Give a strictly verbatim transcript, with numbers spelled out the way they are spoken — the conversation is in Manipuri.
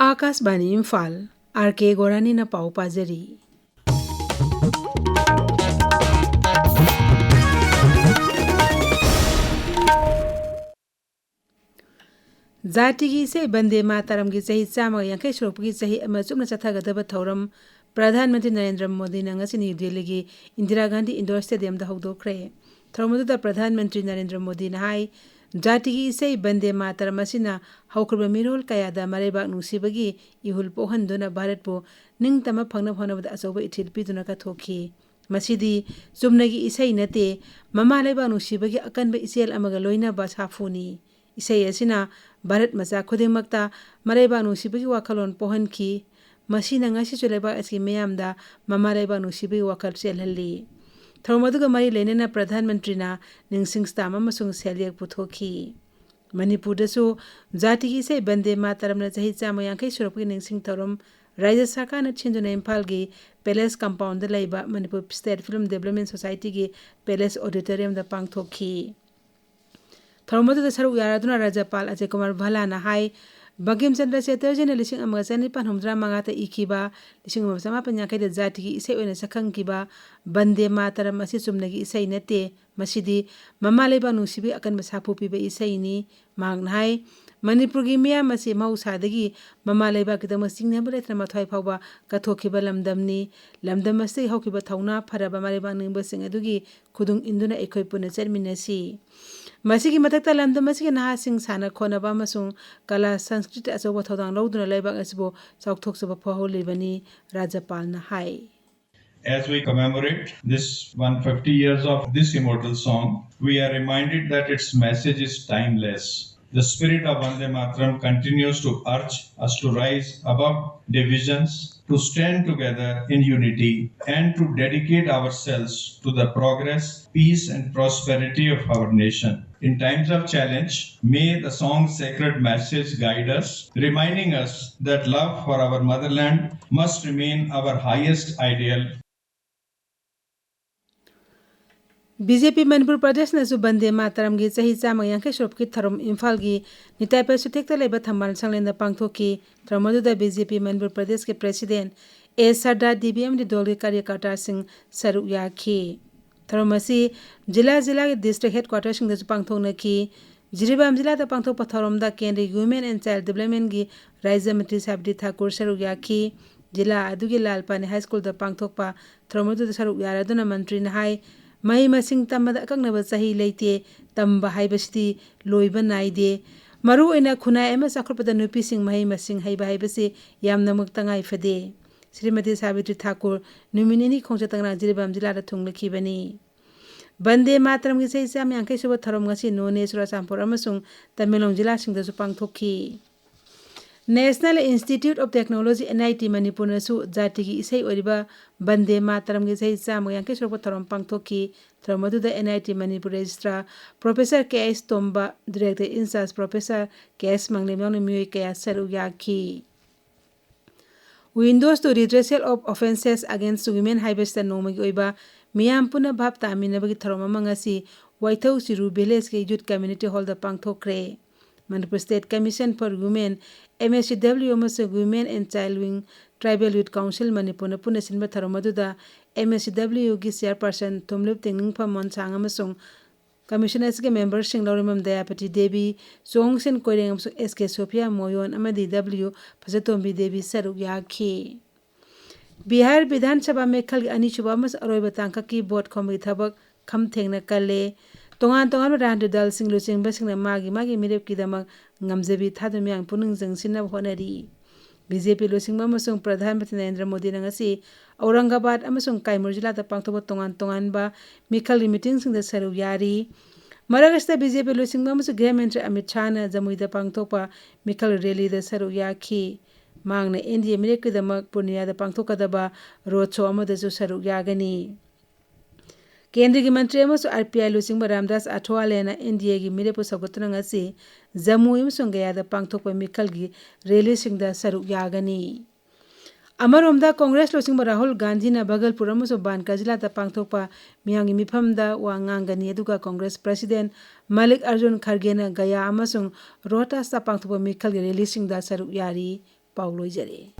ꯑꯥꯀꯥꯁꯕꯥꯅꯤ ꯏꯝꯐꯥꯜ, ꯑꯥꯔ ꯀꯦ ꯒꯣꯔꯥꯅꯤꯅ ꯄꯥꯎ ꯄꯥꯖꯔꯤ꯫ ꯖꯥꯇꯤꯒꯤ ꯏꯁꯩ ꯕꯟꯗꯦ ꯃꯥꯇꯔꯝꯒꯤ ꯆꯍꯤ ꯆꯥꯝꯃꯒ ꯌꯥꯡꯈꯩ ꯁꯨꯔꯛꯄꯒꯤ ꯆꯍꯤ ꯑꯃ ꯆꯨꯞꯅ ꯆꯠꯊꯒꯗꯕ ꯊꯧꯔꯝ ꯄ꯭ꯔꯙꯥꯟ ꯃꯟꯇ꯭ꯔꯤ ꯅꯔꯦꯟꯗ꯭ꯔ ꯃꯣꯗꯤꯅ ꯉꯁꯤ ꯅ꯭ꯌꯨ ꯗꯦꯜꯂꯤꯒꯤ ꯏꯟꯗꯤꯔꯥ ꯒꯥꯟꯙꯤ ꯏꯟꯗꯣꯔ ꯁ꯭ꯇꯦꯗꯤꯌꯝꯗ ꯍꯧꯗꯣꯛꯈ꯭ꯔꯦ꯫ ꯊꯧꯔꯝ ꯑꯗꯨꯗ ꯄ꯭ꯔꯙꯥꯟ ꯃꯟꯇ꯭ꯔꯤ ꯅꯔꯦꯟꯗ꯭ꯔ ꯃꯣꯗꯤꯅ ꯍꯥꯏ, ꯖꯥꯇꯤꯒꯤ ꯏꯁꯩ ꯕꯟꯗꯦ ꯃꯥꯇꯔꯝ ꯑꯁꯤꯅ ꯍꯧꯈ꯭ꯔꯕ ꯃꯤꯔꯣꯜ ꯀꯌꯥꯗ ꯃꯔꯩꯕꯥꯛ ꯅꯨꯡꯁꯤꯕꯒꯤ ꯏꯍꯨꯜ ꯄꯣꯛꯍꯟꯗꯨꯅ ꯚꯥꯔꯠꯄꯨ ꯅꯤꯡꯇꯝꯕ ꯐꯪꯅꯕ ꯍꯣꯠꯅꯕꯗ ꯑꯆꯧꯕ ꯏꯊꯤꯜ ꯄꯤꯗꯨꯅ ꯀꯠꯊꯣꯛꯈꯤ꯫ ꯃꯁꯤꯗꯤ ꯆꯨꯝꯅꯒꯤ ꯏꯁꯩ ꯅꯠꯇꯦ, ꯃꯃꯥ ꯂꯩꯕꯥꯛ ꯅꯨꯡꯁꯤꯕꯒꯤ ꯑꯀꯟꯕ ꯏꯆꯦꯜ ꯑꯃꯒ ꯂꯣꯏꯅꯕ ꯁꯥꯐꯨꯅꯤ꯫ ꯏꯁꯩ ꯑꯁꯤꯅ ꯚꯥꯔꯠ ꯃꯆꯥ ꯈꯨꯗꯤꯡꯃꯛꯇ ꯃꯔꯩꯕꯥꯛ ꯅꯨꯡꯁꯤꯕꯒꯤ ꯋꯥꯈꯜꯂꯣꯟ ꯄꯣꯛꯍꯟꯈꯤ꯫ ꯃꯁꯤꯅ ꯉꯁꯤꯁꯨ ꯂꯩꯕꯥꯛ ꯑꯁꯤꯒꯤ ꯃꯤꯌꯥꯝꯗ ꯃꯃꯥ ꯂꯩꯕꯥꯛ ꯅꯨꯡꯁꯤꯕꯒꯤ ꯋꯥꯈꯜ ꯆꯦꯜꯍꯜꯂꯤ꯫ ꯊꯧꯔꯝ ꯑꯗꯨꯒ ꯃꯔꯤ ꯂꯩꯅꯅ ꯄ꯭ꯔꯙꯥꯟ ꯃꯟꯇ꯭ꯔꯤꯅ ꯅꯤꯡꯁꯤꯡ ꯁ꯭ꯇꯥꯝ ꯑꯃꯁꯨꯡ ꯁꯦꯜꯌꯦꯛ ꯄꯨꯊꯣꯛꯈꯤ꯫ ꯃꯅꯤꯄꯨꯔꯗꯁꯨ ꯖꯥꯇꯤꯒꯤ ꯏꯁꯩ ꯕꯟꯗꯦ ꯃꯥꯇꯔꯝꯅ ꯆꯍꯤ ꯆꯥꯝꯃ ꯌꯥꯡꯈꯩ ꯁꯨꯔꯛꯄꯒꯤ ꯅꯤꯡꯁꯤꯡ ꯊꯧꯔꯝ ꯔꯥꯖ꯭ꯌ ꯁꯔꯀꯥꯔꯅ ꯁꯤꯟꯗꯨꯅ ꯏꯝꯐꯥꯜꯒꯤ ꯄꯦꯂꯦꯁ ꯀꯝꯄꯥꯎꯟꯗ ꯂꯩꯕ ꯃꯅꯤꯄꯨꯔ ꯁ꯭ꯇꯦꯠ ꯐꯤꯜꯝ ꯗꯦꯕꯂꯞꯃꯦꯟ ꯁꯣꯁꯥꯏꯇꯤꯒꯤ ꯄꯦꯂꯦꯁ ꯑꯣꯗꯤꯇꯣꯔꯤꯌꯝꯗ ꯄꯥꯡꯊꯣꯛꯈꯤ꯫ ꯊꯧꯔꯝ ꯑꯗꯨꯗ ꯁꯔꯨꯛ ꯌꯥꯔꯗꯨꯅ ꯔꯥꯖ꯭ꯌꯄꯥꯜ ꯑꯖꯌ ꯀꯨꯃꯥꯔ ꯚꯜꯂꯥꯅ ꯍꯥꯏ, ꯕꯪꯀꯤꯝ ꯆꯟꯗ꯭ꯔ ꯆꯦꯇꯔꯖꯤꯅ ꯂꯤꯁꯤꯡ ꯑꯃꯒ ꯆꯅꯤꯄꯥꯟ ꯍꯨꯝꯐꯨꯇꯔꯥ ꯃꯉꯥꯗ ꯏꯈꯤꯕ ꯂꯤꯁꯤꯡ ꯑꯃ ꯆꯃꯥꯄꯟ ꯌꯥꯡꯈꯩꯗ ꯖꯥꯇꯤꯒꯤ ꯏꯁꯩ ꯑꯣꯏꯅ ꯁꯛꯈꯪꯈꯤꯕ ꯕꯟꯗꯦ ꯃꯥꯇꯔꯝ ꯑꯁꯤ ꯆꯨꯝꯅꯒꯤ ꯏꯁꯩ ꯅꯠꯇꯦ, ꯃꯁꯤꯗꯤ ꯃꯃꯥ ꯂꯩꯕꯥꯛ ꯅꯨꯡꯁꯤꯕꯒꯤ ꯑꯀꯟꯕ ꯁꯥꯐꯨ ꯄꯤꯕ ꯏꯁꯩꯅꯤ꯫ ꯃꯍꯥꯛꯅ ꯍꯥꯏ, ꯃꯅꯤꯄꯨꯔꯒꯤ ꯃꯤꯌꯥꯝ ꯑꯁꯤ ꯃꯍꯧꯁꯥꯗꯒꯤ ꯃꯃꯥ ꯂꯩꯕꯥꯛꯀꯤꯗꯃꯛ ꯆꯤꯡꯅꯕ ꯂꯩꯇꯅ ꯃꯊ꯭ꯋꯥꯏ ꯐꯥꯎꯕ ꯀꯠꯊꯣꯛꯈꯤꯕ ꯂꯝꯗꯝꯅꯤ꯫ ꯂꯝꯗꯝ ꯑꯁꯤꯗꯒꯤ ꯍꯧꯈꯤꯕ ꯊꯧꯅꯥ ꯐꯔꯕ ꯃꯔꯩꯕꯥꯛ ꯅꯤꯡꯕꯁꯤꯡ ꯑꯗꯨꯒꯤ ꯈꯨꯗꯨꯡ ꯏꯟꯗꯨꯅ ꯑꯩꯈꯣꯏ ꯄꯨꯟꯅ ꯆꯠꯃꯤꯟꯅꯁꯤ꯫ ꯃꯁꯤꯒꯤ ꯃꯊꯛꯇ ꯂꯝꯗꯝ ꯑꯁꯤꯒꯤ ꯅꯍꯥꯁꯤꯡ ꯁꯥꯟꯅ ꯈꯣꯠꯅꯕ ꯑꯃꯁꯨꯡ ꯀꯂꯥ ꯁꯪꯁꯀ꯭ꯔꯤꯇꯤ ꯑꯆꯧꯕ ꯊꯧꯗꯥꯡ ꯂꯧꯗꯨꯅ ꯂꯩꯕꯥꯛ ꯑꯁꯤꯕꯨ ꯆꯥꯎꯊꯣꯛꯆꯕ ꯐꯥꯎꯍꯜꯂꯤꯕꯅꯤ, ꯔꯥꯖ꯭ꯌꯄꯥꯜꯅ ꯍꯥꯏ꯫ As we commemorate this one fifty years of this immortal song, we are reminded that its message is timeless. The spirit of Vande Mataram continues to urge us to rise above divisions, to stand together in unity, and to dedicate ourselves to the progress, peace, and prosperity of our nation. In times of challenge, may the song's sacred message guide us, reminding us that love for our motherland must remain our highest ideal. B J P Manipur ꯄ꯭ꯔꯗꯦꯁꯅꯁꯨ ꯕꯟꯗꯦ ꯃꯥꯇꯔꯝꯒꯤ ꯆꯍꯤ ꯆꯥꯝꯃ ꯌꯥꯡꯈꯩ ꯁꯨꯔꯛꯄꯒꯤ ꯊꯧꯔꯝ ꯏꯝꯐꯥꯜꯒꯤ ꯅꯤꯇꯥꯏ ꯄꯥꯏꯁꯨꯊꯦꯛꯇ ꯂꯩꯕ ꯊꯝꯕꯥꯜ ꯁꯪꯂꯦꯟꯗ ꯄꯥꯡꯊꯣꯛꯈꯤ꯫ ꯊꯧꯔꯝ ꯑꯗꯨꯗ ꯕꯤ ꯖꯦ ꯄꯤ ꯃꯅꯤꯄꯨꯔ ꯄ꯭ꯔꯗꯦꯁꯀꯤ ꯄ꯭ꯔꯦꯁꯤꯗꯦꯟ ꯑꯦ ꯁꯔꯗꯥ ꯗꯦꯕꯤ ꯑꯃꯗꯤ ꯗꯣꯜꯒꯤ ꯀꯥꯔꯌꯀꯔꯇꯥꯁꯤꯡ ꯁꯔꯨꯛ ꯌꯥꯈꯤ꯫ ꯊꯧꯔꯝ ꯑꯁꯤ ꯖꯤꯂꯥ ꯖꯤꯂꯥꯒꯤ ꯗꯤꯁꯇ꯭ꯔꯤꯛ ꯍꯦꯗꯀ꯭ꯋꯥꯇꯔꯁꯤꯡꯗꯁꯨ ꯄꯥꯡꯊꯣꯛꯅꯈꯤ꯫ ꯖꯤꯔꯤꯕꯥꯝ ꯖꯤꯂꯥꯗ ꯄꯥꯡꯊꯣꯛꯄ ꯊꯧꯔꯝꯗ ꯀꯦꯟꯗ꯭ꯔꯒꯤ Women and Child Developmentꯀꯤ ꯔꯥꯖ꯭ꯌ ꯃꯟꯇ꯭ꯔꯤ ꯁꯥꯕꯤꯇ꯭ꯔꯤ ꯊꯥꯀꯨꯔ ꯁꯔꯨꯛ ꯌꯥꯈꯤ꯫ ꯖꯤꯂꯥ ꯑꯗꯨꯒꯤ ꯂꯥꯜꯄꯥꯅꯤ ꯍꯥꯏ ꯁ꯭ꯀꯨꯜꯗ ꯄꯥꯡꯊꯣꯛꯄ ꯊꯧꯔꯝ ꯑꯗꯨꯗ ꯁꯔꯨꯛ ꯌꯥꯔꯗꯨꯅ ꯃꯟꯇ꯭ꯔꯤꯅ ꯍꯥꯏ, ꯃꯍꯩ ꯃꯁꯤꯡ ꯇꯝꯕꯗ ꯑꯀꯛꯅꯕ ꯆꯍꯤ ꯂꯩꯇꯦ, ꯇꯝꯕ ꯍꯥꯏꯕꯁꯤꯗꯤ ꯂꯣꯏꯕ ꯅꯥꯏꯗꯦ꯫ ꯃꯔꯨꯑꯣꯏꯅ ꯈꯨꯟꯅꯥꯏ ꯑꯃ ꯆꯥꯎꯈꯠꯄꯗ ꯅꯨꯄꯤꯁꯤꯡ ꯃꯍꯩ ꯃꯁꯤꯡ ꯍꯩꯕ ꯍꯥꯏꯕꯁꯤ ꯌꯥꯝꯅꯃꯛ ꯇꯉꯥꯏ ꯐꯗꯦ꯫ ꯁ꯭ꯔꯤꯃꯇꯤ ꯁꯥꯕꯤꯇ꯭ꯔꯤ ꯊꯥꯀꯨꯔ ꯅꯨꯃꯤꯠ ꯅꯤꯅꯤ ꯈꯣꯡꯆꯠꯇ ꯉꯔꯥꯡ ꯖꯤꯔꯤꯕꯥꯝ ꯖꯤꯂꯥꯗ ꯊꯨꯡꯂꯈꯤꯕꯅꯤ꯫ ꯕꯟꯗꯦ ꯃꯥꯇꯔꯝꯒꯤ ꯆꯍꯤ ꯆꯥꯝꯃ ꯌꯥꯡꯈꯩ ꯁꯨꯕ ꯊꯧꯔꯝ ꯉꯁꯤ ꯅꯣꯅꯦ, ꯆꯨꯔꯥꯆꯥꯟꯄꯨꯔ ꯑꯃꯁꯨꯡ ꯇꯃꯦꯡꯂꯣꯡ ꯖꯤꯂꯥꯁꯤꯡꯗꯁꯨ ꯄꯥꯡꯊꯣꯛꯈꯤ꯫ National Institute of Technology, N I T ꯃꯅꯤꯄꯨꯔꯅꯁꯨ ꯖꯥꯇꯤꯒꯤ ꯏꯁꯩ ꯑꯣꯏꯔꯤꯕ ꯕꯟꯗꯦ ꯃꯥꯇꯔꯝꯒꯤ ꯆꯍꯤ ꯆꯥꯝꯃ ꯌꯥꯡꯈꯩ ꯁꯨꯔꯛꯄ ꯊꯧꯔꯝ ꯄꯥꯡꯊꯣꯛꯈꯤ꯫ ꯊꯧꯔꯝ ꯑꯗꯨꯗ N I T Manipur registrar professor K H Tomba, director incharge professor K S Manglem ꯌꯥꯎꯅ ꯃꯤꯑꯣꯏ ꯀꯌꯥ ꯁꯔꯨꯛ ꯌꯥꯈꯤ꯫ Windows to Redressal of Offences Against Women ꯍꯥꯏꯕꯁꯤꯗ ꯅꯣꯡꯃꯒꯤ ꯑꯣꯏꯕ ꯃꯤꯌꯥꯝ ꯄꯨꯟꯅ ꯚꯥꯞ ꯇꯥꯃꯤꯟꯅꯕꯒꯤ ꯊꯧꯔꯝ ꯑꯃ ꯉꯁꯤ ꯋꯥꯏꯊꯧ ꯆꯤꯔꯨ ꯚꯤꯂꯦꯖꯀꯤ ꯌꯨꯠ ꯀꯝꯃ꯭ꯌꯨꯅꯤꯇꯤ ꯍꯣꯜꯗ ꯄꯥꯡꯊꯣꯛꯈ꯭ꯔꯦ꯫ Manipur State Commission for Women, M S C W, ꯑꯃꯁꯨꯡ Women and Child Wing, Tribal Youth Council ꯃꯅꯤꯄꯨꯔꯅ ꯄꯨꯟꯅ ꯁꯤꯟꯕ ꯊꯧꯔꯝ ꯑꯗꯨꯗ M S C Wꯒꯤ ꯆꯤꯌꯔꯄꯔꯁꯟ ꯊꯨꯝꯂꯨꯞ ꯇꯦꯡꯅꯤꯡꯐꯝ ꯃꯣꯟꯁꯥꯡ ꯑꯃꯁꯨꯡ ꯀꯃꯤꯁꯟ ꯑꯁꯤꯒꯤ ꯃꯦꯝꯕꯔꯁꯤꯡ ꯂꯧꯔꯤꯃꯌꯨꯝ ꯗꯌꯥꯄꯇꯤ ꯗꯦꯕꯤ, ꯆꯣꯡꯁꯤꯟ ꯀꯣꯏꯔꯦꯡ ꯑꯃꯁꯨꯡ ꯑꯦꯁ ꯀꯦ ꯁꯣꯐꯤꯌꯥ ꯃꯣꯌꯣꯟ ꯑꯃꯗꯤ ꯗꯕ꯭ꯂꯤꯎ ꯐꯖꯇꯣꯝꯕꯤ ꯗꯦꯕꯤ ꯁꯔꯨꯛ ꯌꯥꯈꯤ꯫ ꯕꯤꯍꯥꯔ ꯕꯤꯙꯥꯟ ꯁꯚꯥ ꯃꯤꯈꯜꯒꯤ ꯑꯅꯤꯁꯨꯕ ꯑꯃꯁꯨꯡ ꯑꯔꯣꯏꯕ ꯇꯥꯡꯀꯛꯀꯤ ꯚꯣꯠ ꯈꯣꯝꯕꯒꯤ ꯊꯕꯛ ꯈꯝ ꯊꯦꯡꯅ ꯀꯜꯂꯦ꯫ ꯇꯣꯉꯥꯟ ꯇꯣꯉꯥꯟꯕ ꯔꯥꯖꯅꯤꯇꯤ ꯗꯜꯁꯤꯡ ꯂꯨꯆꯤꯡꯕꯁꯤꯡꯅ ꯃꯥꯒꯤ ꯃꯥꯒꯤ ꯃꯤꯔꯦꯞꯀꯤꯗꯃꯛ ꯉꯝꯖꯕꯤ ꯊꯥꯗꯨꯅ ꯃꯤꯌꯥꯝ ꯄꯨꯛꯅꯤꯡ ꯆꯪꯁꯤꯟꯅꯕ ꯍꯣꯠꯅꯔꯤ꯫ ꯕꯤ ꯖꯦ ꯄꯤ ꯂꯨꯆꯤꯡꯕ ꯑꯃꯁꯨꯡ ꯄ꯭ꯔꯙꯥꯟ ꯃꯟꯇ꯭ꯔꯤ ꯅꯔꯦꯟꯗ꯭ꯔ ꯃꯣꯗꯤꯅ ꯉꯁꯤ ꯑꯧꯔꯪꯒꯕꯥꯗ ꯑꯃꯁꯨꯡ ꯀꯥꯏꯃꯨꯔ ꯖꯤꯂꯥꯗ ꯄꯥꯡꯊꯣꯛꯄ ꯇꯣꯉꯥꯟ ꯇꯣꯉꯥꯟꯕ ꯃꯤꯈꯜꯒꯤ ꯃꯤꯇꯤꯡꯁꯤꯡꯗ ꯁꯔꯨꯛ ꯌꯥꯔꯤ꯫ ꯃꯔꯛ ꯑꯁꯤꯗ ꯕꯤ ꯖꯦ ꯄꯤ ꯂꯨꯆꯤꯡꯕ ꯑꯃꯁꯨꯡ ꯒ꯭ꯔꯍ ꯃꯟꯇ꯭ꯔꯤ ꯑꯃꯤꯠ ꯁꯥꯍꯅ ꯖꯃꯨꯏꯗ ꯄꯥꯡꯊꯣꯛꯄ ꯃꯤꯈꯜ ꯔꯦꯂꯤꯗ ꯁꯔꯨꯛ ꯌꯥꯈꯤ꯫ ꯃꯍꯥꯛꯅ ꯑꯦꯟ ꯗꯤ ꯑꯦ ꯃꯤꯔꯦꯞꯀꯤꯗꯃꯛ ꯄꯨꯔꯅꯤꯌꯥꯗ ꯄꯥꯡꯊꯣꯛꯀꯗꯕ ꯔꯣꯗ ꯁꯣ ꯑꯃꯗꯁꯨ ꯁꯔꯨꯛ ꯌꯥꯒꯅꯤ꯫ ꯀꯦꯟꯗ꯭ꯔꯒꯤ ꯃꯟꯇ꯭ꯔꯤ ꯑꯃꯁꯨꯡ ꯑꯥꯔ ꯄꯤ ꯑꯥꯏ ꯂꯨꯆꯤꯡꯕ ꯔꯥꯝꯗꯥꯁ ꯑꯊꯋꯥꯂꯦꯅ ꯑꯦꯟ ꯗꯤ ꯑꯦꯒꯤ ꯃꯤꯔꯦꯞꯄꯨ ꯁꯧꯒꯠꯇꯨꯅ ꯉꯁꯤ ꯖꯃꯨ ꯑꯃꯁꯨꯡ ꯒꯌꯥꯗ ꯄꯥꯡꯊꯣꯛꯄ ꯃꯤꯈꯜꯒꯤ ꯔꯦꯂꯤꯁꯤꯡꯗ ꯁꯔꯨꯛ ꯌꯥꯒꯅꯤ꯫ ꯑꯃꯔꯣꯝꯗ, ꯀꯣꯡꯒ꯭ꯔꯦꯁ ꯂꯨꯆꯤꯡꯕ ꯔꯥꯍꯨꯜ ꯒꯥꯟꯙꯤꯅ ꯚꯒꯜꯄꯨꯔ ꯑꯃꯁꯨꯡ ꯕꯥꯟꯀꯥꯖꯤꯂꯥꯗ ꯄꯥꯡꯊꯣꯛꯄ ꯃꯤꯌꯥꯝꯒꯤ ꯃꯤꯐꯝꯗ ꯋꯥ ꯉꯥꯡꯒꯅꯤ, ꯑꯗꯨꯒ ꯀꯣꯡꯒ꯭ꯔꯦꯁ ꯄ꯭ꯔꯁꯤꯗꯦꯟ ꯃꯥꯂꯤꯛ ꯑꯔꯖꯨꯟ ꯈꯔꯒꯦꯅ ꯒꯌꯥ ꯑꯃꯁꯨꯡ ꯔꯣꯍꯇꯥꯁꯇ ꯄꯥꯡꯊꯣꯛꯄ ꯃꯤꯈꯜꯒꯤ ꯔꯦꯂꯤꯁꯤꯡꯗ ꯁꯔꯨꯛ ꯌꯥꯔꯤ꯫ ꯄꯥꯎ ꯂꯣꯏꯖꯔꯦ꯫